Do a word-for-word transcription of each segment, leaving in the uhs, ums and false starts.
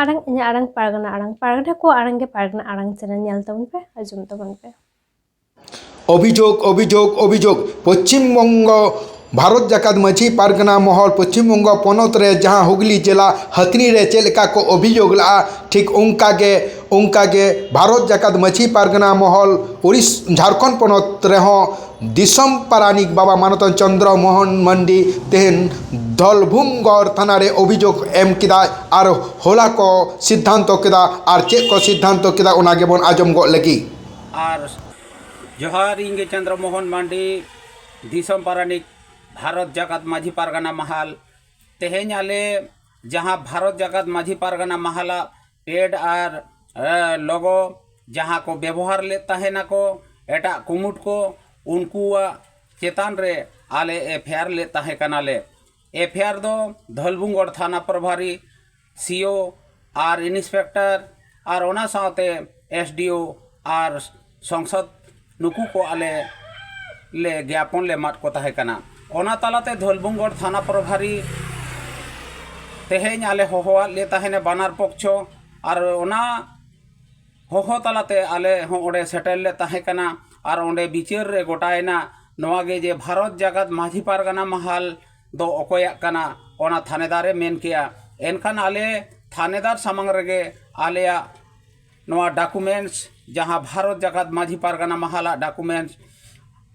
ᱟᱲᱟᱝ, ᱤᱧᱟᱹᱜ ᱟᱲᱟᱝ ᱯᱟᱨᱜᱟᱱᱟ ᱟᱲᱟᱝ, ᱯᱟᱨᱜᱟᱱᱟ ᱠᱚ ᱟᱲᱟᱝ ᱜᱮ ᱯᱟᱨᱜᱟᱱᱟ ᱟᱲᱟᱝ ᱪᱮᱱᱮᱞ ᱧᱮᱞ ᱛᱟᱵᱚᱱ ᱯᱮ, ᱟᱸᱡᱚᱢ ᱛᱟᱵᱚᱱ ᱯᱮ᱾ ᱚᱵᱷᱤᱡᱳᱜᱽ, ᱚᱵᱷᱤᱡᱳᱜᱽ, ᱚᱵᱷᱤᱡᱳᱜᱽ, ᱯᱚᱪᱷᱤᱢ ᱵᱚᱝᱜᱚ ᱵᱷᱟᱨᱚᱛ ᱡᱟᱠᱟᱛ ᱢᱟᱹᱡᱷᱤ ᱯᱟᱨᱜᱟᱱᱟ ᱢᱚᱦᱚᱞ ᱯᱚᱪᱷᱤᱢ ᱵᱚᱝᱜᱚ ᱯᱚᱱᱚᱛ ᱨᱮ ᱡᱟᱦᱟᱸ ᱦᱩᱜᱽᱞᱤ ᱡᱮᱞᱟ ᱦᱟᱹᱛᱱᱤ ᱨᱮ ᱪᱮᱫ ᱞᱮᱠᱟ ᱠᱚ ᱚᱵᱷᱤᱡᱳᱜᱽ ᱞᱟᱜᱼᱟ, ᱴᱷᱤᱠ ᱚᱱᱠᱟ ᱜᱮ, ᱚᱱᱠᱟ ᱜᱮ ᱵᱷᱟᱨᱚᱛ ᱡᱟᱠᱟᱛ ᱢᱟᱹᱡᱷᱤ ᱯᱟᱨᱜᱟᱱᱟ ᱢᱚᱦᱚᱞ ᱩᱲᱤᱥ-, ᱡᱷᱟᱲᱠᱷᱚᱸᱰ ᱯᱚᱱᱚᱛ ᱨᱮᱦᱚᱸ ᱫᱤᱥᱚᱢ ᱯᱟᱨᱟᱱᱤᱠ ᱵᱟᱵᱟ ᱢᱟᱱᱚᱛᱟᱱ ᱪᱚᱱᱫᱨᱚ ᱢᱳᱦᱚᱱ ᱢᱟᱱᱰᱤ ᱛᱮᱦᱮᱧ ᱫᱷᱚᱞᱵᱷᱩᱢᱜᱚᱲ ᱛᱷᱟᱱᱟ ᱨᱮ ᱚᱵᱷᱤᱡᱳᱜᱽ ᱮᱢ ᱠᱮᱫᱟᱭ ᱟᱨ ᱦᱚᱞᱟ ᱠᱚ ᱥᱤᱫᱽᱫᱷᱟᱱᱛᱚ ᱠᱮᱫᱟ᱾ ᱟᱨ ᱪᱮᱫ ᱠᱚ ᱥᱤᱫᱽᱫᱷᱟᱱᱛᱚ ᱠᱮᱫᱟ, ᱚᱱᱟ ᱜᱮᱵᱚᱱ ᱟᱸᱡᱚᱢ ᱜᱚᱫ ᱞᱟᱹᱜᱤᱫ᱾ ᱟᱨ ᱡᱚᱦᱟᱨ, ᱤᱧ ᱜᱮ ᱪᱚᱱᱫᱨᱚ ᱢᱳᱦᱚᱱ ᱢᱟᱱᱰᱤ, ᱫᱤᱥᱚᱢ ᱯᱟᱨᱟᱱᱤᱠ ᱵᱷᱟᱨᱚᱛ ᱡᱟᱠᱟᱛ ᱢᱟᱹᱡᱷᱤ ᱯᱟᱨᱜᱟᱱᱟ ᱢᱟᱦᱟᱞ᱾ ᱛᱮᱦᱮᱧ ᱟᱞᱮ ᱡᱟᱦᱟᱸ ᱵᱷᱟᱨᱚᱛ ᱡᱟᱠᱟᱛ ᱢᱟᱹᱡᱷᱤ ᱯᱟᱨᱜᱟᱱᱟ ᱢᱟᱦᱟᱞᱟᱜ ᱯᱮᱰ ᱟᱨ ᱮ, ᱞᱚᱜᱚ ᱡᱟᱦᱟᱸ ᱠᱚ ᱵᱮᱵᱚᱦᱟᱨ ᱞᱮᱫ ᱛᱟᱦᱮᱱᱟᱠᱚ ᱮᱴᱟᱜ ᱠᱩᱢᱩᱴ ᱠᱚ, ᱩᱱᱠᱩᱣᱟᱜ ᱪᱮᱛᱟᱱ ᱨᱮ ᱟᱞᱮ ᱮᱯᱷ ᱟᱭ ᱟᱨ ᱞᱮᱫ ᱛᱟᱦᱮᱸ ᱠᱟᱱᱟᱞᱮ᱾ ᱮᱯᱷ ᱟᱭ ᱟᱨ ᱫᱚ ᱫᱷᱚᱞᱵᱷᱩᱢᱜᱚᱲ ᱛᱷᱟᱱᱟ ᱯᱨᱚᱵᱷᱟᱨᱤ, ᱥᱤ ᱳ ᱟᱨ ᱤᱱᱥᱯᱮᱠᱴᱚᱨ ᱟᱨ ᱚᱱᱟ ᱥᱟᱶᱛᱮ ᱮᱥ ᱰᱤ ᱳ ᱟᱨ ᱥᱚᱝᱥᱚᱫ, ᱱᱩᱠᱩ ᱠᱚ ᱟᱞᱮ ᱞᱮ ᱜᱮᱭᱟᱯᱚᱱ ᱞᱮ ᱮᱢᱟᱫ ᱠᱚ ᱛᱟᱦᱮᱸ ᱠᱟᱱᱟ᱾ ᱚᱱᱟ ᱛᱟᱞᱟᱛᱮ ᱫᱷᱚᱞᱵᱷᱩᱢᱜᱚᱲ ᱛᱷᱟᱱᱟ ᱯᱨᱚᱵᱷᱟᱨᱤ ᱛᱮᱦᱮᱧ ᱟᱞᱮ ᱦᱚᱦᱚᱣᱟᱫ ᱞᱮ ᱛᱟᱦᱮᱱᱟ ᱵᱟᱱᱟᱨ ᱯᱚᱠᱷᱚ, ᱟᱨ ᱚᱱᱟ ᱦᱚᱦᱚ ᱛᱟᱞᱟᱛᱮ ᱟᱞᱮ ᱦᱚᱸ ᱚᱸᱰᱮ ᱥᱮᱴᱮᱨ ᱞᱮ ᱛᱟᱦᱮᱸ ᱠᱟᱱᱟ᱾ ᱟᱨ ᱚᱸᱰᱮ ᱵᱤᱪᱟᱹᱨ ᱨᱮ ᱜᱚᱴᱟᱭᱮᱱᱟ ᱱᱚᱣᱟ ᱜᱮ, ᱡᱮ ᱵᱷᱟᱨᱚᱛ ᱡᱟᱠᱟᱛ ᱢᱟᱹᱡᱷᱤ ᱯᱟᱨᱜᱟᱱᱟ ᱢᱟᱦᱟᱞ ᱫᱚ ᱚᱠᱚᱭᱟᱜ ᱠᱟᱱᱟ, ᱚᱱᱟ ᱛᱷᱟᱱᱮᱫᱟᱨᱮ ᱢᱮᱱ ᱠᱮᱜᱼᱟ᱾ ᱮᱱᱠᱷᱟᱱ ᱟᱞᱮ ᱛᱷᱟᱱᱮᱫᱟᱨ ᱥᱟᱢᱟᱝ ᱨᱮᱜᱮ ᱟᱞᱮᱭᱟᱜ ᱱᱚᱣᱟ ᱰᱚᱠᱩᱢᱮᱱᱴᱥ, ᱡᱟᱦᱟᱸ ᱵᱷᱟᱨᱚᱛ ᱡᱟᱠᱟᱛ ᱢᱟᱹᱡᱷᱤ ᱯᱟᱨᱜᱟᱱᱟ ᱢᱟᱦᱟᱞᱟᱜ ᱰᱚᱠᱩᱢᱮᱱᱴᱥ,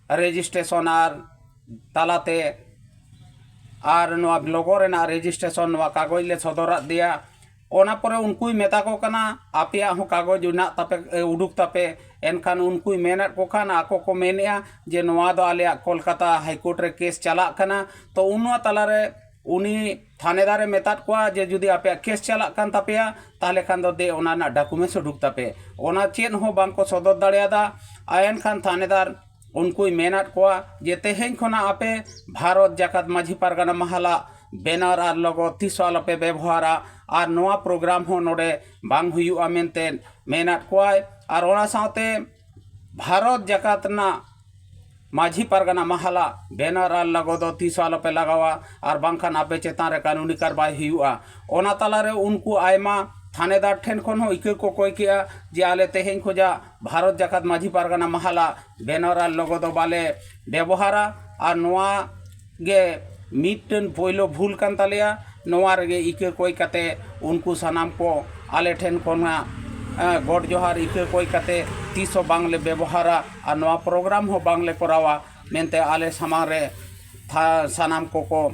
ᱨᱮᱡᱤᱥᱴᱨᱮᱥᱚᱱ ᱟᱨ ᱛᱟᱞᱟᱛᱮ ᱟᱨ ᱱᱚᱣᱟ ᱞᱚᱜᱚ ᱨᱮᱱᱟᱜ ᱨᱮᱡᱤᱥᱴᱨᱮᱥᱚᱱ, ᱱᱚᱣᱟ ᱠᱟᱜᱚᱡᱽ ᱞᱮ ᱥᱚᱫᱚᱨᱟᱫ ᱫᱮᱭᱟ᱾ ᱚᱱᱟ ᱯᱚᱨᱮ ᱩᱱᱠᱩᱭ ᱢᱮᱛᱟ ᱠᱚ ᱠᱟᱱᱟ, ᱟᱯᱮᱭᱟᱜ ᱦᱚᱸ ᱠᱟᱜᱚᱡᱽ ᱢᱮᱱᱟᱜ ᱛᱟᱯᱮ, ᱮ, ᱩᱰᱩᱠ ᱛᱟᱯᱮ᱾ ᱮᱱᱠᱷᱟᱱ ᱩᱱᱠᱩᱭ ᱢᱮᱱᱟᱫ ᱠᱚ ᱠᱷᱟᱱ ᱟᱠᱚ ᱠᱚ ᱢᱮᱱᱮᱫᱼᱟ ᱡᱮ ᱱᱚᱣᱟ ᱫᱚ ᱟᱞᱮᱭᱟᱜ ᱠᱳᱞᱠᱟᱛᱟ ᱦᱟᱭᱠᱳᱨᱴ ᱨᱮ ᱠᱮᱥ ᱪᱟᱞᱟᱜ ᱠᱟᱱᱟ᱾ ᱛᱚ ᱩᱱ ᱱᱚᱣᱟ ᱛᱟᱞᱟᱨᱮ ᱩᱱᱤ ᱛᱷᱟᱱᱮᱫᱟᱨᱮ ᱢᱮᱛᱟᱫ ᱠᱚᱣᱟ ᱡᱮ ᱡᱩᱫᱤ ᱟᱯᱮᱭᱟᱜ ᱠᱮᱥ ᱪᱟᱞᱟᱜ ᱠᱟᱱ ᱛᱟᱯᱮᱭᱟ, ᱛᱟᱦᱚᱞᱮ ᱠᱷᱟᱱ ᱫᱚ ᱫᱮ ᱚᱱᱟ ᱨᱮᱱᱟᱜ ᱰᱚᱠᱩᱢᱮᱱᱴᱥ ᱩᱰᱩᱠ ᱛᱟᱯᱮ᱾ ᱚᱱᱟ ᱪᱮᱫ ᱦᱚᱸ ᱵᱟᱝ ᱠᱚ ᱥᱚᱫᱚᱨ ᱫᱟᱲᱮᱭᱟᱫᱟ᱾ ᱟᱨ ᱮᱱᱠᱷᱟᱱ ᱛᱷᱟᱱᱮᱫᱟᱨ ᱩᱱᱠᱩᱭ ᱢᱮᱱᱟᱫ ᱠᱚᱣᱟ ᱡᱮ ᱛᱮᱦᱮᱧ ᱠᱷᱚᱱᱟᱜ ᱟᱯᱮ ᱵᱷᱟᱨᱚᱛ ᱡᱟᱠᱟᱛ ᱢᱟᱹᱡᱷᱤ ᱯᱟᱨᱜᱟᱱᱟ ᱢᱟᱦᱟᱞᱟᱜ ᱵᱮᱱᱟᱨ ᱟᱨ ᱞᱚᱜᱚ ᱛᱤᱥ ᱦᱚᱸ ᱟᱞᱚᱯᱮ ᱵᱮᱵᱚᱦᱟᱨᱟ, ᱟᱨ ᱱᱚᱣᱟ ᱯᱨᱳᱜᱨᱟᱢ ᱦᱚᱸ ᱱᱚᱰᱮ ᱵᱟᱝ ᱦᱩᱭᱩᱜᱼᱟ ᱢᱮᱱᱛᱮ ᱢᱮᱱᱟᱫ ᱠᱚᱣᱟᱭ᱾ ᱟᱨ ᱚᱱᱟ ᱥᱟᱶᱛᱮ ᱵᱷᱟᱨᱚᱛ ᱡᱟᱠᱟᱛ ᱨᱮᱱᱟᱜ ᱢᱟᱹᱡᱷᱤ ᱯᱟᱨᱜᱟᱱᱟ ᱢᱟᱦᱟᱞᱟᱜ ᱵᱮᱱᱟᱨ ᱟᱨ ᱞᱚᱜᱚ ᱫᱚ ᱛᱤᱥ ᱦᱚᱸ ᱟᱞᱚᱯᱮ ᱞᱟᱜᱟᱣᱟ, ᱟᱨ ᱵᱟᱝᱠᱷᱟᱱ ᱟᱯᱮ ᱪᱮᱛᱟᱱ ᱨᱮ ᱠᱟᱹᱱᱩᱱᱤ ᱠᱟᱨᱵᱟᱭ ᱦᱩᱭᱩᱜᱼᱟ᱾ ᱚᱱᱟ ᱛᱟᱞᱟᱨᱮ ᱩᱱᱠᱩ ᱟᱭᱢᱟ ᱛᱷᱟᱱᱮᱫᱟᱨ ᱴᱷᱮᱱ ᱠᱷᱚᱱ ᱦᱚᱸ ᱤᱠᱟᱹ ᱠᱚ ᱠᱚᱭ ᱠᱮᱜᱼᱟ ᱡᱮ ᱟᱞᱮ ᱛᱮᱦᱮᱧ ᱠᱷᱚᱱᱟᱜ ᱵᱷᱟᱨᱚᱛ ᱡᱟᱠᱟᱛ ᱢᱟᱹᱡᱷᱤ ᱯᱟᱨᱜᱟᱱᱟ ᱢᱟᱦᱟᱞᱟᱜ ᱵᱮᱱᱟᱨ ᱟᱨ ᱞᱳᱜᱳ ᱫᱚ ᱵᱟᱞᱮ ᱵᱮᱵᱚᱦᱟᱨᱟ, ᱟᱨ ᱱᱚᱣᱟ ᱜᱮ ᱢᱤᱫᱴᱮᱱ ᱯᱳᱭᱞᱳ ᱵᱷᱩᱞ ᱠᱟᱱ ᱛᱟᱞᱮᱭᱟ᱾ ᱱᱚᱣᱟ ᱨᱮᱜᱮ ᱤᱠᱟᱹ ᱠᱚᱭ ᱠᱟᱛᱮ ᱩᱱᱠᱩ ᱥᱟᱱᱟᱢ ᱠᱚ ᱟᱞᱮ ᱴᱷᱮᱱ ᱠᱷᱚᱱᱟᱜ, ᱮ, ᱜᱚᱰ ᱡᱚᱦᱟᱨ ᱤᱠᱟᱹ ᱠᱚᱭ ᱠᱟᱛᱮ ᱛᱤᱥ ᱦᱚᱸ ᱵᱟᱝᱞᱮ ᱵᱮᱵᱚᱦᱟᱨᱟ ᱟᱨ ᱱᱚᱣᱟ ᱯᱨᱳᱜᱨᱟᱢ ᱦᱚᱸ ᱵᱟᱝᱞᱮ ᱠᱚᱨᱟᱣᱟ ᱢᱮᱱᱛᱮ ᱟᱞᱮ ᱥᱟᱢᱟᱝ ᱨᱮ ᱛᱷᱟ-, ᱥᱟᱱᱟᱢ ᱠᱚᱠᱚ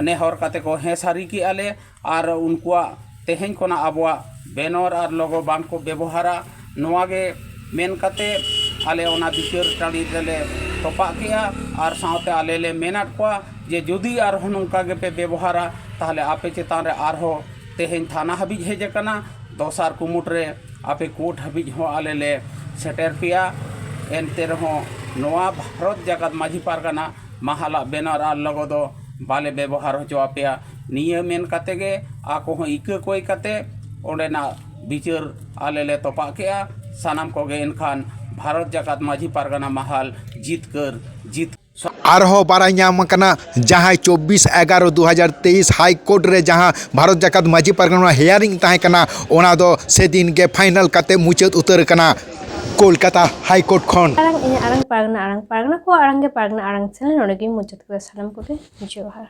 ᱱᱮᱦᱚᱨ ᱠᱟᱛᱮ ᱠᱚ ᱦᱮᱸ ᱥᱟᱹᱨᱤ ᱠᱮᱜᱼᱟ ᱞᱮ᱾ ᱟᱨ ᱩᱱᱠᱩᱣᱟᱜ ᱛᱮᱦᱮᱧ ᱠᱷᱚᱱᱟᱜ ᱟᱵᱚᱣᱟᱜ ᱵᱮᱱᱚᱨ ᱟᱨ ᱞᱳᱜᱳ ᱵᱟᱝ ᱠᱚ ᱵᱮᱵᱚᱦᱟᱨᱟ, ᱱᱚᱣᱟ ᱜᱮ ᱢᱮᱱ ᱠᱟᱛᱮ ᱟᱞᱮ ᱚᱱᱟ ᱵᱤᱪᱟᱹᱨ ᱴᱟᱺᱰᱤ ᱨᱮᱞᱮ ᱛᱚᱯᱟᱜ ᱠᱮᱜᱼᱟ᱾ ᱟᱨ ᱥᱟᱶᱛᱮ ᱟᱞᱮ ᱞᱮ ᱢᱮᱱᱟᱫ ᱠᱚᱣᱟ ᱡᱮ ᱡᱩᱫᱤ ᱟᱨᱦᱚᱸ ᱱᱚᱝᱠᱟ ᱜᱮᱯᱮ ᱵᱮᱵᱚᱦᱟᱨᱟ, ᱛᱟᱦᱚᱞᱮ ᱟᱯᱮ ᱪᱮᱛᱟᱱ ᱨᱮ ᱟᱨᱦᱚᱸ ᱛᱮᱦᱮᱧ ᱛᱷᱟᱱᱟ ᱦᱟᱹᱵᱤᱡ ᱦᱮᱡ ᱟᱠᱟᱱᱟ, ᱫᱚᱥᱟᱨ ᱠᱩᱢᱩᱴ ᱨᱮ ᱟᱯᱮ ᱠᱳᱨᱴ ᱦᱟᱹᱵᱤᱡ ᱦᱚᱸ ᱟᱞᱮ ᱞᱮ ᱥᱮᱴᱮᱨ ᱯᱮᱭᱟ᱾ ᱮᱱᱛᱮ ᱨᱮᱦᱚᱸ ᱱᱚᱣᱟ ᱵᱷᱟᱨᱚᱛ ᱡᱟᱠᱟᱛ ᱢᱟᱹᱡᱷᱤ ᱯᱟᱨᱜᱟᱱᱟ ᱢᱟᱦᱟᱞᱟᱜ ᱵᱮᱱᱟᱨ ᱟᱨ ᱞᱳᱜᱳ ᱫᱚ ᱵᱟᱞᱮ ᱵᱮᱵᱚᱦᱟᱨ ᱦᱚᱪᱚ ᱟᱯᱮᱭᱟ᱾ ᱱᱤᱭᱟᱹ ᱢᱮᱱ ᱠᱟᱛᱮ ᱜᱮ ᱟᱠᱚ ᱦᱚᱸ ᱤᱠᱟᱹ ᱠᱚᱭ ᱠᱟᱛᱮ ᱚᱸᱰᱮᱱᱟᱜ ᱵᱤᱪᱟᱹᱨ ᱟᱞᱮ ᱞᱮ ᱛᱚᱯᱟᱜ ᱠᱮᱜᱼᱟ᱾ ᱥᱟᱱᱟᱢ ᱠᱚᱜᱮ ᱮᱱᱠᱷᱟᱱ ᱵᱷᱟᱨᱚᱛ ᱡᱟᱠᱟᱛ ᱢᱟᱹᱡᱷᱤ ᱯᱟᱨᱜᱟᱱᱟ ᱢᱟᱦᱟᱞ ᱡᱤᱛᱠᱟᱹᱨ ᱡᱤᱛ ᱟᱨᱦᱚᱸ ᱵᱟᱲᱟᱭ ᱧᱟᱢ ᱟᱠᱟᱱᱟ, ᱡᱟᱦᱟᱸᱭ ᱪᱚᱵᱵᱤᱥ ᱮᱜᱟᱨᱚ ᱫᱩ ᱦᱟᱡᱟᱨ ᱛᱮᱭᱤᱥ ᱦᱟᱭ ᱠᱳᱨᱴ ᱨᱮ ᱡᱟᱦᱟᱸ ᱵᱷᱟᱨᱚᱛ ᱡᱟᱠᱟᱛ ᱢᱟᱹᱡᱷᱤ ᱯᱟᱨᱜᱟᱱᱟ ᱦᱤᱭᱟᱨᱤᱝ ᱛᱟᱦᱮᱸ ᱠᱟᱱᱟ, ᱚᱱᱟ ᱫᱚ ᱥᱮᱫᱤᱱ ᱜᱮ ᱯᱷᱟᱭᱱᱟᱞ ᱠᱟᱛᱮ ᱢᱩᱪᱟᱹᱫ ᱩᱛᱟᱹᱨ ᱟᱠᱟᱱᱟ ᱠᱳᱞᱠᱟᱛᱟ ᱦᱟᱭ ᱠᱳᱨᱴ ᱠᱷᱚᱱ᱾ ᱟᱲᱟᱝ, ᱤᱧᱟᱹᱜ ᱟᱲᱟᱝ, ᱯᱟᱨᱜᱟᱱᱟ ᱟᱲᱟᱝ, ᱯᱟᱨᱜᱟᱱᱟ ᱠᱚᱣᱟᱜ ᱟᱲᱟᱝ ᱜᱮ ᱯᱟᱨᱜᱟᱱᱟ ᱟᱲᱟᱝ ᱪᱮᱱᱮᱞ᱾ ᱱᱚᱰᱮ ᱜᱤᱧ ᱢᱩᱪᱟᱹᱫ ᱠᱮᱫᱟ᱾ ᱥᱟᱱᱟᱢ ᱠᱚᱜᱮ ᱡᱚᱦᱟᱨ᱾